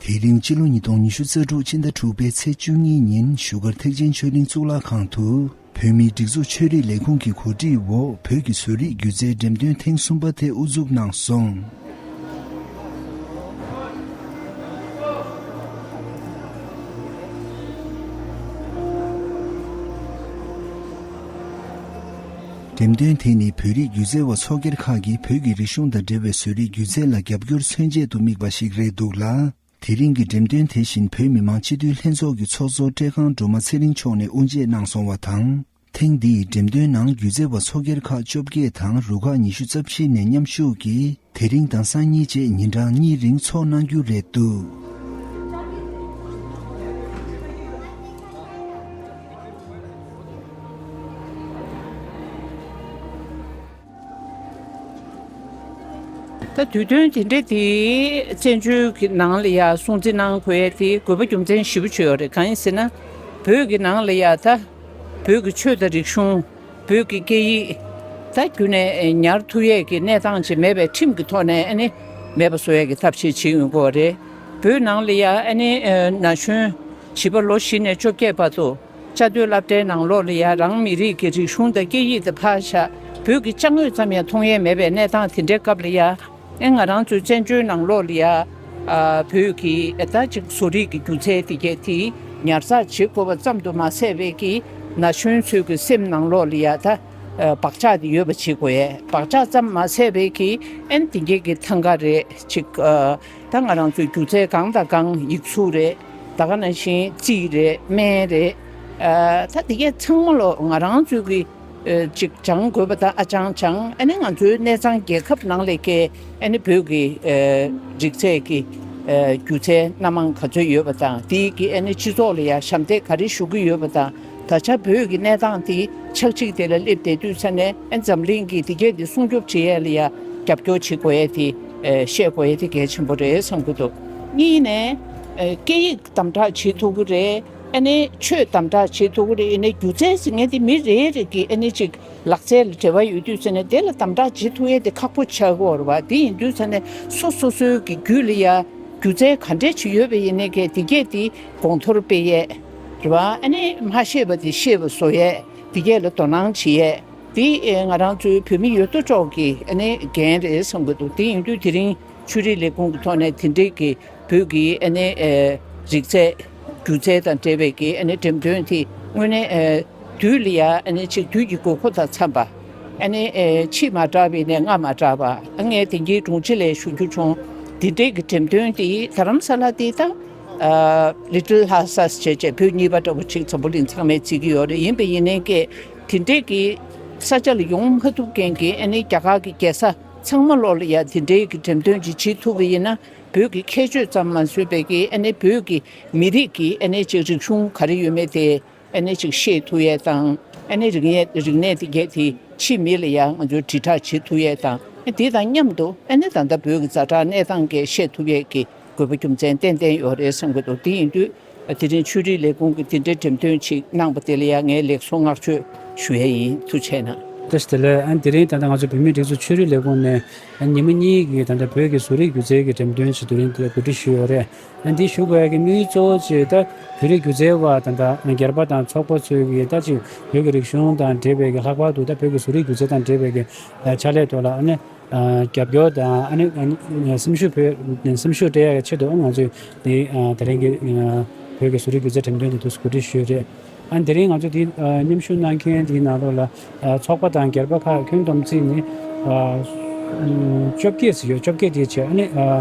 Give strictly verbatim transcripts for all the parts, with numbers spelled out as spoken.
དེ་རིང་སྤྱི་ལོ་ཉིས་སྟོང་ཉི་ཤུ་རྩ་དྲུག་ཕྱི་ཟླ་དྲུག་པའི་ཚེས་བཅུ་གཉིས་ཉིན་བཞུགས་སྒར་ཐེག་ཆེན་ཆོས་གླིང་གཙུག་ལག་ཁང་དུ། བོད་མིའི་སྒྲིག་འཛུགས་ཆོས་རིག་ལས་ཁུངས་ཀྱི་གོ་སྒྲིག་འོག་བོད་ཀྱི་བཟོ་རིག་སྒྱུ་རྩལ་འགྲེམས་སྟོན་ཐེངས་གསུམ་པ་དེ་དབུ་འཛུགས་གནང་སོང་། འགྲེམས་སྟོན་དེ་ནི་བོད་རིགས་སྒྱུ་རྩལ་བ་ཚོགས་སྒེར་ཁག་གིས་བོད་ཀྱི་རིག་གཞུང་དང་འབྲེལ་བའི་བཟོ་རིག་སྒྱུ་རྩལ་ལ་རྒྱབ་སྐྱོར་མཚོན་ཆེད་དུ་དམིགས་པ་ཞིག་རེད་འདུག་ལ། དེ་རིང་གི་འགྲེམས་སྟོན་དེ་བཞིན་བོད་མི་མང་སྤྱི་འཐུས་ལྷན་ཚོགས་ཀྱི་ཚོགས་གཙོ་བཀྲས་ཁང་སྒྲོལ་མ་ཚེ་རིང་མཆོག་ནས་དབུ་འབྱེད་གནང་སོང་བ་དང་། ཐེངས་འདིའི་འགྲེམས་སྟོན་ནང་སྒྱུ་རྩལ་བ་ཚོགས་སྒེར་ཁག་བཅོ་བརྒྱད་དང་རུ་ཁག་ཉི་ཤུ་རྩ་བཞི་ནས་མཉམ་ཞུགས་ཀྱིས་དེ་རིང་དང་སང་ཉིན་བཅས་ཉིན་གྲངས་གཉིས་རིང་ཚོགས་གནང་རྒྱུ་རེད་འདུག། ད་དུས་སྟོན་དེ་འདྲ་དེ་བཙན་བྱོལ་གྱི་ནང་ལ་ཡ་སྲུང་བརྩི་གནང་དགོས་ཡ་དེ་དགོས་པ་རྒྱུ་མཚན་ཞེ་པོ་ཅིག་ཡོད་རེད། གང་ཡིན་ཟེར་ན། བོད་ཀྱི་ནང་ལ་ཡ་ད་བོད་ཀྱི་ཆོས་དང་རིག་གཞུང་། བོད་ཀྱི་སྐད་ཡིག་ད་རྒྱུན་ནས་ཉར་ཐུབ་ཡས་ཀྱི་གནས་སྟངས་ཅིག་མེད་པའི་ཁྲིམས་ཀྱི་ཐོག་ནས་ཨ་ནི་མེད་པ་བཟོ་ཡས་ཀྱི་ཐབས་ཤེས་བྱེད་ཡོང་གི་ཡོད་རེད། བོད་ནང་ལ་ཡ་ཨ་ནི་ན་གཞོན་བྱིས་པ་ལོ་བཞི་ནས་བཅོ་བརྒྱད་བར་དུ། བཅའ་སྡོད་སློབ་གྲྭའི་ནང་ལོགས་ལ་ཡ་རང་མི་རིགས་ཀྱི་རིག་གཞུང་དང་སྐད་ཡིག་དེ་ཕར་བཞག་བོད་ཀྱི་ཅ་དངོས་ཙམ་ཡང་མཐོང་ཡས་མེད་པའི་གནས་སྟངས་དེ་འདྲའི་སྐབས་ལ་ཡ། ཨེ་ང་རང་ཚོའི་བཙན་བྱོལ་ནང་ལོགས་ལ་ཡ། ཨ་བོད་ཀྱི་ཨེ་ད་ཅིག་བཟོ་རིག་གི་སྒྱུ་རྩལ་དེ་གས་དེ་ཉར་ཚགས་བྱེད་དགོས་པ་ཙམ་དུ་མ་ཟད་པའི་གི་ན་གཞོན་ཚོའི་གི་སེམས་ནང་ལོགས་ལ་ཡ་ད། ཨ་བག་ཆགས་དེ་ཡོད་པ་བྱེད་དགོས་ཡས། བག་ཆགས་ཙམ་མ་ཟད་པའི་གི་ཨེ་དེ་གས་གི་ཐང་ག་རེད་ཅིག་ཨ། ད་ང་རང་ཚོའི་སྒྱུ་རྩལ་གང་དང་གང་ཡིག་གཟུགས་རེད། ད་ག་ནང་བཞིན་རྩིས་རེད། སྨན་རེད། ཨ་ད་དེ་གས་ཚང་མ་ལོ་ང་རང་ཚོའི་གི་ཨ་ཅིག་སྦྱང་དགོས་པ་དང་ཨ་ཅང་སྦྱང་། ཨ་ནི་ང་ཚོའི་གནས་ཚང་རྒྱལ་ཁབ་ནང་ལས་ཀའི་ཨ་ནི་བོད་ཀྱི་ཨ་རིག་རྩལ་གྱི་ཨ་སྒྱུ་རྩལ་སྣ་མང་ག་ཚོད་ཡོད་པ་དང་། དེའི་གི་ཨ་ནི་སྤྱི་ཚོགས་ལ་ཡང་ཞབས་འདེགས་ག་རེ་ཞུ་གི་ཡོད་པ་དང་། ད་ཆ་བོད་ཀྱི་གནས་སྟངས་དེ་ཆག་འཇིག་དེ་ལ་སླེབས་བསྡད་དུས་ཙ་ནས་ཨ་འཛམ་གླིང་གིས་དེ་གས་དེ་སྲུང་སྐྱོབ་བྱེད་ཡས་ལ་ཡ་རྒྱབ་སྐྱོར་བྱེད་དགོས་ཡས་དེ་ཨ་བཤད་དགོས་ཡས་དེ་གལ་ཆེན་པོ་རེད་བསམ་གྱི་འདུག། གཉིས་ནས་ཨ་སྐད་ཡིག་དམ་དྲག་བྱེད་ཐུབ་ཀྱི་རེད། ཨ་ནི་ཆོས་དམ་དྲག་བྱེད་ཐུབ་ཀྱི་རེད། ཡིན་ནའི་སྒྱུ་རྩལ་ཟེར་མཁན་དེ་མི་རེ་རེ་གི་ཨ་ནི་ཅིག་ལག་རྩལ་ལ་འབྲེལ་བ་ཡོད་དུས་ཙ་ནས་དེ་ལ་དམ་དྲག་བྱེད་ཐུབ་ཡས་དེ་ཁག་པོ་ཆགས་ཀྱི་ཡོད་རེད་བ། དེ་ཡིན་དུས་ཙ་ནས་སོ་སོ་སོའི་གི་རྒྱུད་ལ་ཡ་སྒྱུ་རྩལ་ག་འདྲས་ཅིག་ཡོད་པ་ཡིན་ནའི་གི་དེ་གས་དེ་གོང་མཐོར་སྤེལ་ཡས་རེད་བ། ཨ་ནི་མ་ཤེས་པ་དེ་ཤེས་པ་བཟོ་ཡས། དེ་གས་ལ་དོ་སྣང་བྱེད་ཡས། དེ་ཨེ་ང་རང་ཚོའི་བོད་མི་ཡོད་དོ་ཅོག་གི་ཨ་ནི་འགན་རེད་བསམ་གྱི་འདུག། དེ་ཡིན་དུས་དེ་རིང་ཆོས་རིག་ལས་ཁུངས་ཀྱི་ཐོག་ནས་དེ་འདྲའི་གི་བོད་ཀྱི་ཨ་ནི་ཨེ་རིག་རྩལ་སྒྱུ་རྩལ་དང་འབྲེལ་བའི་གི་ཨ་ནི་འགྲེམས་སྟོན་དེ་དངོས་གནས་ཨེ་དུས་ལ་ཡ་ཨ་ནི་ཅིག་དུས་ཀྱི་དགོས་མཁོ་དང་འཚམས་པ། ཨ་ནི་ཨེ་ཕྱི་མ་དྲགས་པའི་ནས་སྔ་མ་དྲགས་པ། ཨ་ངས་དེང་གི་དྲུང་ཆེ་ལ་ཞུ་རྒྱུ་བྱུང་། དེ་འདྲའི་གི་འགྲེམས་སྟོན་དེ་རྡ་རམ་ས་ལ་དེ་ད། ཨ་Little Lhasa ཞེས་བྱས་བོད་གཉིས་པ་འདྲ་བོ་ཅིག་འཛམ་བུ་གླིང་ཚང་མས་བརྩི་གི་ཡོད་རེད། ཡིན་པ་ཡིན་ནའི་ཀྱེ་དེ་འདྲས་ཀྱི་ས་ཆ་ལ་ཡོང་མ་ཐུབ་མཁན་གྱི་ཨ་ནི་རྒྱ་གར་གྱི་རྒྱལ་ས་ཚང་མ་ལོག་ལ་ཡ་དེ་འདྲའི་གི་འགྲེམས་སྟོན་ཅིག་བྱེད་ཐུབ་པ་ཡིན་ན། བོད་ཀྱི་ཁྱད་ཆོས་ཙམ་མ་ཟད་པའི་གི་ཨ་ནི་བོད་ཀྱི་མི་རིགས་ཀྱི་ཨ་ནི་ཅིག་རིག་གཞུང་ག་རེ་ཡོད་མེད་དེ་ཨ་ནི་ཅིག་ཤེས་ཐུབ་ཡས་དང་། ཨ་ནི་རིག་གནས་རིག་གནས་དེ་གས་དེ་ཕྱི་མི་ལ་ཡ་ང་ཚོས་དྲིལ་བསྒྲགས་བྱེད་ཐུབ་ཡས་དང་། ཨ་དེ་དང་མཉམ་དུ་ཨ་ནི་ད་ལྟ་བོད་ཀྱི་ཛ་དྲག་གནས་སྟངས་གས་ཤེས་ཐུབ་ཡས་ཀྱི་དགོས་པ་རྒྱུ་མཚན་ཏན་ཏན་ཡོད་རེད་བསམ་གྱི་འདུག། དེ་ཡིན་དུས་དེ་རིང་ཆོས་རིག་ལས་ཁུངས་ཀྱིས་དེ་འདྲའི་འགྲེམས་སྟོན་ཅིག་གནང་པ་དེ་ལ་ཡང་ངས་ལེགས་སོ་བསྔགས་བརྗོད་ཞུ་ཡས་ཡིན། ཐུགས་རྗེ་གནང་། བཀྲ་ཤིས་བདེ་ལེགས། ཨ་ནི་དེ་རིང་ད་ལྟ་ང་ཚོ་བོད་མིའི་སྒྲིག་འཛུགས་ཆོས་རིག་ལས་ཁུངས་ནས་ཨ་ཉི་མ་གཉིས་ཀྱི་ད་ལྟ་བོད་ཀྱི་བཟོ་རིག་སྒྱུ་རྩལ་གྱི་འགྲེམས་སྟོན་ཅིག་དེ་རིང་འདིར་གོ་སྒྲིག་ཞུས་ཡོད་རེད། ཨ་འདི་ཞུ་དགོས་ཡ་གི་དམིགས་ཡུལ་གཙོ་བོ་ཅིག་ད་བོད་རིགས་སྒྱུ་རྩལ་བ་ད་ལྟ་སྒེར་པ་དང་ཚོགས་པ་ཚོས་ཀྱི་ད་ཅིག་བོད་ཀྱི་རིག་གཞུང་དང་འབྲེལ་བའི་གི་ལྷག་པར་དུ་ད་བོད་ཀྱི་བཟོ་རིག་སྒྱུ་རྩལ་དང་འབྲེལ་བའི་གི་ཕྱག་ལས་ཐོག་ལ་ཨ་ནི། རྒྱབ་སྐྱོར་དང་ཨ་ནི་སེམས་ཤུགས་སྤེལ་སེམས་ཤུགས་སྤྲད་ཡག་གི་ཆེད་དུ་ང་ཚོས་འདི་དེ་རིང་གི་བོད་ཀྱི་བཟོ་རིག་སྒྱུ་རྩལ་འགྲེམས་སྟོན་དེ་དུས་སུ་གོ་སྒྲིག་ཞུས་རེད། ཨ་དེ་རིང་ང་ཚོ་འདི་མཉམ་ཞུགས་གནང་མཁན་དེའི་ནང་ལོགས་ལ་ཚོགས་པ་དང་སྒེར་པ་ཁག་ཁྱོན་བསྡོམས་བརྩིས་ནས་བཅོ་བརྒྱད་ཙམ་ཡོད། བཅོ་བརྒྱད་དེའི་ཆེད་ཨ་ནི་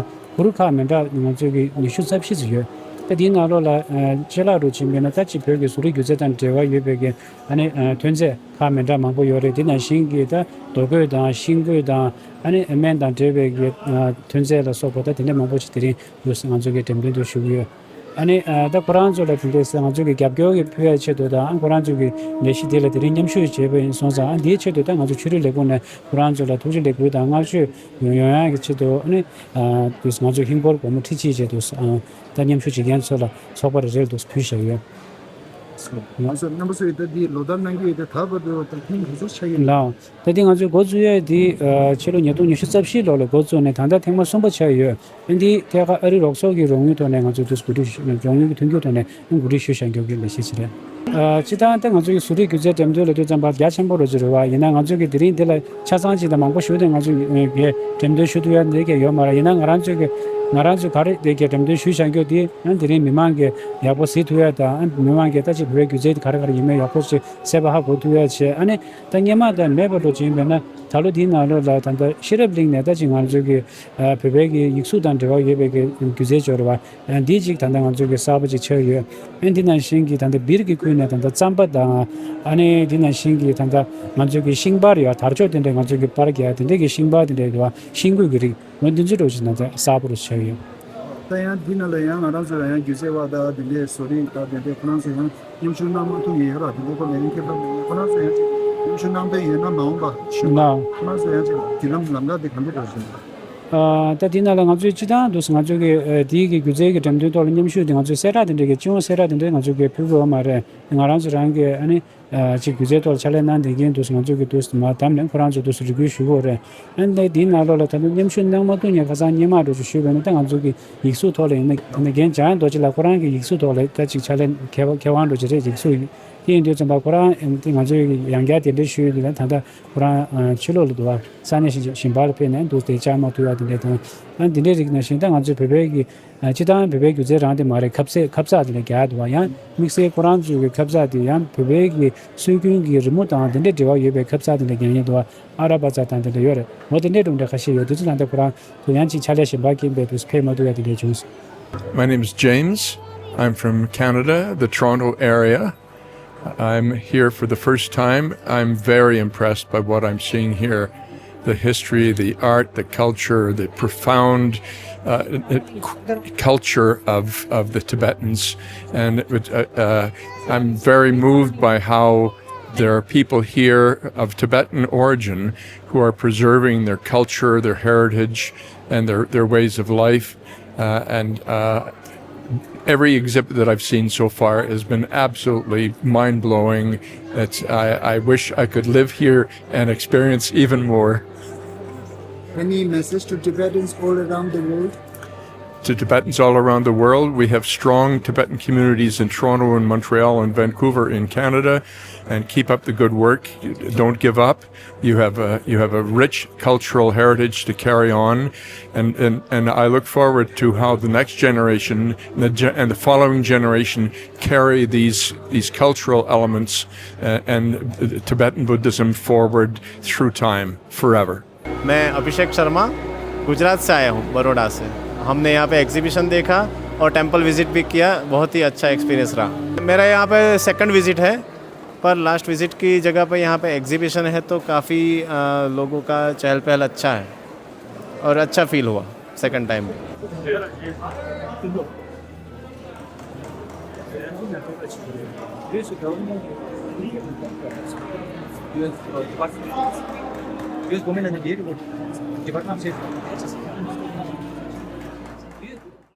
གུ་རུ་ཁག་མི་འདྲ་ང་ཚོ་གི་ཉི་ཤུ་རྩ་བཞི་ཙམ་ཡོད། ད་དེའི་ནང་ལོགས་ལ་ཅ་ལག་རུ་ཕྱིན་པས་ན་ད་ཅིག་བོད་ཀྱི་བཟོ་རིག་སྒྱུ་རྩལ་དང་འབྲེལ་བ་ཡོད་པའི་གི་ཨ་ནི་ཐོན་རྫས་ཁག་མི་འདྲ་མང་པོ་ཡོད་རེད། དེ་ནང་བཞིན་གྱི་ད་རྡོ་བརྐོས་དང་ཤིང་བརྐོས་དང་ཨ་ནི་སྨན་དང་འབྲེལ་བའི་གི་ཐོན་རྫས་ལ་སོགས་པ་ད་དེ་འདྲ་མང་པོ་ཞིག་དེ་རིང་དུས་ང་ཚོ་གི་འགྲེམས་སྟོན་དུ་ཞུགས་ཡོད། ཨ་ནི་ད་ཁོ་རང་ཚོ་ལ་དེ་འདྲས་ང་ཚོ་གི་རྒྱབ་སྐྱོར་གྱི་ཕུལ་ཡ་ཆེད་དུ་དང་ཁོ་རང་ཚོ་གི་ལས་གཞི་དེ་ལ་དེ་རིང་མཉམ་ཞུགས་བྱས་པ་ཡིན་སོང་ཙང་ཨ་འདིའི་ཆེད་དུ་ད་ང་ཚོ་ཆོས་རིག་ལས་ཁུངས་ནས་ཁོ་རང་ཚོ་ལ་ཐུགས་རྗེ་ལེགས་འབུལ་དང་བསྔགས་བརྗོད་ཡོང་ཡོང་ཡ་གི་ཆེད་དུ་ཨ་ནི་དུས་ང་ཚོ་ཧིན་སྒོར་སྒོར་མོ་ཁྲི་གཅིག་བྱས་དུས་ད་མཉམ་ཞུགས་བྱེད་མཁན་ཚོ་ལ་ཚོགས་པ་རེ་རེ་ལ་དུས་ཕུལ་བཞག་ཡོད། ང་ཚོ་རྣམ་པ་ཚོས་ད་འདི་ལོ་བསྟར་གནང་གི་ཡོད་དེ། ད་བར་དུ་ད་ཐེངས་ག་ཚོད་ཆགས་ཀྱི་ཡོད། ལགས། ད་འདི་ང་ཚོས་འགོ་བཙུགས་ཡས་འདི་ཨ་ཕྱི་ལོ་ཉིས་སྟོང་ཉི་ཤུ་རྩ་བཞི་ལོ་ལ་འགོ་བཙུགས་ནས་ད་ལྟ་ཐེངས་མ་གསུམ་པ་ཆགས་ཡོད། ཨ་འདི་ཐད་ཀར་ཨ་རི་རོགས་ཚོགས་ཀྱི་རོགས་དངུལ་ཐོག་ནས་ང་ཚོས་འདི་གོ་སྒྲིག་ཞུ་རོགས་དངུལ་གྱི་མཐུན་འགྱུར་ཐོག་ནས་གོ་སྒྲིག་ཞུས་བཞག་རྒྱུ་ཡིན་པའི་ཤེས་ཀྱི་རེད། ཨ་སྤྱིར་བཏང་ད་ང་ཚོ་གི་གསོ་རིག་སྒྱུ་རྩལ་འགྲེམས་སྟོན་ལབ་དུས་ཙམ་པ་རྒྱ་ཆེན་པོ་རུ་ཅིག་རེད་བ། ཡིན་ན་ང་ཚོ་གི་དེ་རིང་འདི་ལ་ཆ་ཚང་ཅིག་དང་མང་པོ་ཞུ་དེ་ང་ཚོ་གི་འགྲེམས་སྟོན་ཞུ་ཐུབ་ཡ་འདི་གས་ཡོད་མ་རེད། ཡིན་ན་ང་རང་ཚོ་གི་ང་རང་ཚོ་ག་རེ་དེ་གས་འགྲེམས་སྟོན་ཞུས་བཞག་རྒྱུ་དེ་ཨ་དེ་རིང་མི་མང་གི་ཡག་པོ་གཟིགས་ཐུབ་ཡ་དང་། ཨ་མི་མང་གི་ད་ཅིག་བོད་པའི་སྒྱུ་རྩལ་དེ་ག་རེ་ག་རེ་ཡིན་མིན་ཡག་པོ་ཅིག་གསལ་པོ་ཧ་གོ་ཐུབ་ཡ་བྱས། ཨ་ནི་ད་སྔོན་མ་དང་མེད་པ་འགྲོ་ཅིག་ཡིན་པས་ན་ད་ལོ་འདིའི་ནང་ལོགས་ལ་ད་ལྟ་ཤེས་རབ་གླིང་ནས་ད་ཅིག་ང་ཚོ་གི་ཨ་བོད་པའི་གི་ཡིག་གཟུགས་དང་འབྲེལ་བ་ཡོད་པའི་གི་སྒྱུ་རྩལ་སྦྱོར་བ། ཨ་འདི་གཅིག་ད་ལྟ་ང་ཚོ་གི་གསར་པ་ཅིག་ཆགས་ཡོད། ཨ་འདི་ནང་བཞིན་གྱི་ད་ལྟ་སྦིར་གྱི་ཁུལ་ནས་ད་ལྟ་རྩམ་པ་དང་། ཨ་ནི་འདི་ནང་བཞིན་གྱི་ད་ལྟ་ང་ཚོ་གི་ཤིང་པར་ཡོད། དར་ལྕོག་དེ་འདྲའི་ང་ཚོ་གི་པར་རྒྱག་དེ་འདྲའི་གི་ཤིང་པར་དེ་འདྲའི་གི་བ་ཤིང་བརྐོས་ཀྱི་རིགས་འོ་འདི་ཚོ་འདྲ་བོ་ཅིག་ད་ལྟ་གསར་པ་རུ་ཆགས་ཡོད། ད་ཡང་འདི་ནང་ལ་ཡང་ང་རང་ཚོ་ཡང་སྒྱུ་རྩལ་བ་དང་དེ་འདྲའི་བཟོ་རིག་དང་དེ་འདྲའི་ཁོ་རང་ཚོ་ཡང་མཉམ་ཞུགས་གནང་མ་ཐུབ་ཡོད་ར། དེ་འདྲའི་ཁོ་ལ་ཡང་ཁྱད་པར་མེད། ཁོ་རང་ཚོ་ཡང་ཅིག་མཉམ་ཞུགས་གནང་འདོད་ཡོད་ན་མ་འོངས་པ་ཞུ་ན། ཁོ་རང་ཚོ་ཡང་ཅིག་བརྒྱུད་ལམ་ལམ་ཁ་དེ་ག་འདྲ་འདྲ་བོ་ཅིག་ད་ལྟ་འདི་ནང་ལ་ང་ཚོས་སྤྱི་བཏང་དུ་ང་ཚོ་གི་ཨ་དེའི་གི་སྒྱུ་རྩལ་གྱི་འགྲེམས་སྟོན་ཐོག་ལ་མཉམ་ཞུགས་དེ་ང་ཚོས་གསལ་བསྒྲགས་དེ་འདྲ་གི་སྤྱི་ཡོངས་གསལ་བསྒྲགས་དེ་འདྲ་ང་ཚོ་གི་ཕུལ་དགོས་པ་མ་རེད། ང་རང་ཚོ་རང་གི་ཨ་ནི་ཨ་ཅིག་སྒྱུ་རྩལ་ཐོག་ལ་ཕྱག་ལས་གནང་བསྡད་མཁན་དུ་ང་ཚོ་གི་དུས་མ་དམ་ནས་ཁོ་རང་ཚོ་དུས་སུ་རེ་སྐུལ་ཞུ་དགོས་རེད། ཨ་ནི་དེའི་ནང་ལོགས་ལ་ད་ལྟ་མཉམ་ཞུགས་གནང་མ་ཐུབ་མཁན་ཁ་སང་སྔོན་མ་འགྲོ་ཅིག་ཞུས་པ་ཡིན་ན། ད་ང་ཚོ་གི་ཡིག་གཟུགས་ཐོག་ལ་ཡིན་ན་ད་ནི་རྒན་འཇམ་དབྱངས་རྡོ་རྗེ་ལགས་ཁོ་རང་གི་ཡིག་གཟུགས་ཐོག་ལ་ད་ཅིག་ཕྱག་ལས་མཁས་པ་མཁས་དབང་འགྲོ་ཅིག་རེད། ཡིག་གཟུགས་དེ་ཡིན་དུས་ཙམ་པ་ཁོ་རང་ཨ་ནི་ང་ཚོ་ཡང་བསྐྱར་དེ་འདྲ་ཞུས་ཡོད་དུས་ད་ལྟ་ཁོ་རང་ཨ་ཕྱི་ལོགས་ལ་འདུག་བ། ས་གནས་གཞན་གཞན་པ་ལ་ཕེབས་ནས་འདུག་དེ་བཅར་མ་ཐུབ་ཡ་དེ་འདྲ་དང་། ཨ་འདི་འདྲའི་རིགས་ནང་བཞིན་ད་ང་ཚོའི་བོད་པའི་གི་ཨ་སྤྱིར་བཏང་བོད་པའི་སྒྱུ་རྩལ་རང་དེ་མ་རེད། ཁ་ཟས་ཁ་ཟས་དེ་འདྲ་རྒྱག་འདུག་བ། ཡང་དམིགས་བསལ་ཁོ་རང་ཚོའི་གི་ཁ་ཟས་དེ་ཡང་བོད་པའི་གི་སྲོལ་རྒྱུན་གི་རི་མོ་དང་དེ་འདྲའི་འབྲེལ་བ་ཡོད་པའི་ཁ་ཟས་དེ་འདྲ་རྒྱག་མཁན་འདུག་བ། ཨ་རག་པ་ཟ་སྟངས་དེ་འདྲ་ཡོད་རེད། འོ་དེ་འདྲའི་སྒྲུང་འདྲ་ཁ་ཤས་ཡོད། དེ་ཚོ་ད་ལྟ་ཁོ་རང་ཚོ་ཡང་ཅིག་ཕྱག་ལས་གཞན་པ་རྐྱེན་པས་དུས་ཕེབས་མ་ཐུབ་ཡ་དེ་འདྲ་བྱུང་སོང་། My name is James. I'm from Canada, the Toronto area. I'm here for the first time. I'm very impressed by what I'm seeing here. The history, the art, the culture, the profound uh, culture of, of the Tibetans. And uh, uh, I'm very moved by how there are people here of Tibetan origin who are preserving their culture, their heritage, and their, their ways of life. Uh, and uh, every exhibit that I've seen so far has been absolutely mind blowing. It's, I, I wish I could live here and experience even more. Any message to Tibetans all around the world? To Tibetans all around the world, we have strong Tibetan communities in Toronto and Montreal and Vancouver in Canada. And keep up the good work. Don't give up. You have a you have a rich cultural heritage to carry on, and and, and I look forward to how the next generation and the, ge- and the following generation carry these these cultural elements uh, and Tibetan Buddhism forward through time forever. मैं अभिषेक शर्मा गुजरात से आया हूँ, बड़ोड़ा से। हमने यहाँ पे एग्जीबिशन देखा और टेम्पल विजिट भी किया। बहुत ही अच्छा एक्सपीरियंस रहा। मेरा यहाँ पे सेकंड विजिट है, पर लास्ट विजिट की जगह पे यहाँ पे एग्जीबिशन है, तो काफ़ी लोगों का चहल पहल अच्छा है और अच्छा फील हुआ सेकंड टाइम में।